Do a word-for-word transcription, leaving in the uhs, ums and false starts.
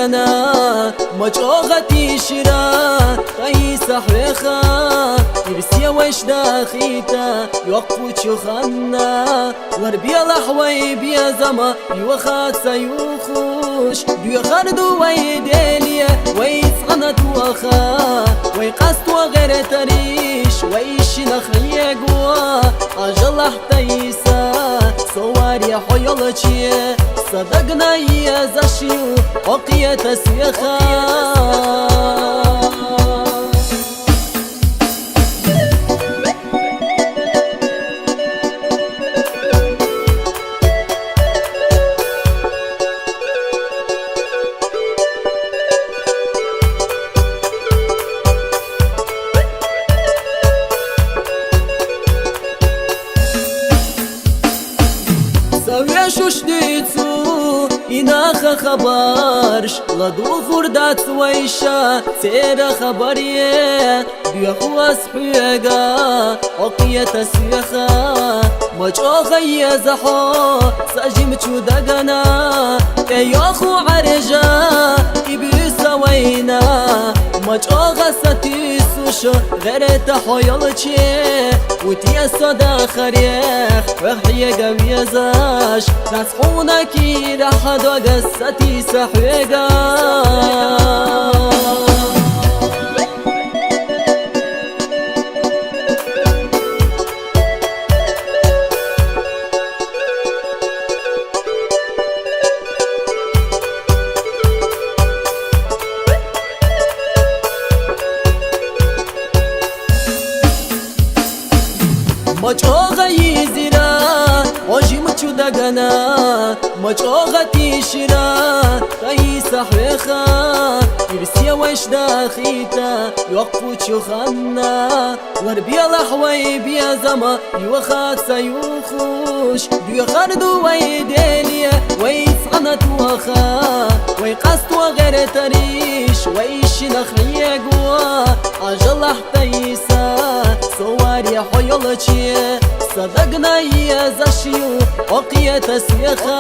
Ма чӀоагӀа тийшара, Таиса, хьоаха, ирсе вайша дахийта йоккха чу хана. Ларбелахь вай безам, йоха ца йоахаш, доьхар ду вай Даьлага, вай цӀена тоха, вай къасто гӀертараш, вай шиннех хьега. Ӏажалахь, Таиса, со варе хьо йолча, са дагна езаш я хьо кхета сехьа. Са вешийча дийцад наха хабараш, ладувгӀаргдац вайша церан хабаре. Доьху аз хьоага, хьо кхета сехьа. Ма чӀоагӀа еза хьо са жимача дагана, тӀайоахаш Ӏаржа, и буса вайна. Ма чӀоагӀа сатувсаш гӀерта хьо йолча, уте со дахарех хьо хьега везаш, дац хьона кийрахь дог, Таиса, хьоаха. Ма чӀоагӀа езар хьо жимача дагана, ма чӀоагӀа тийшар, Таиса, хьоаха, ирсе вайша дахийта йоккха чу хана. Ларбелахь вай безам, йоха ца йоахаш, доьхар ду вай Даьлага, вай цӀена тоха, вай къасто гӀертараш, вай шиннех хьега. Ӏажалахь, Таиса, со варе хьо йолча, са дагна езаш я хьо кхета сехьа.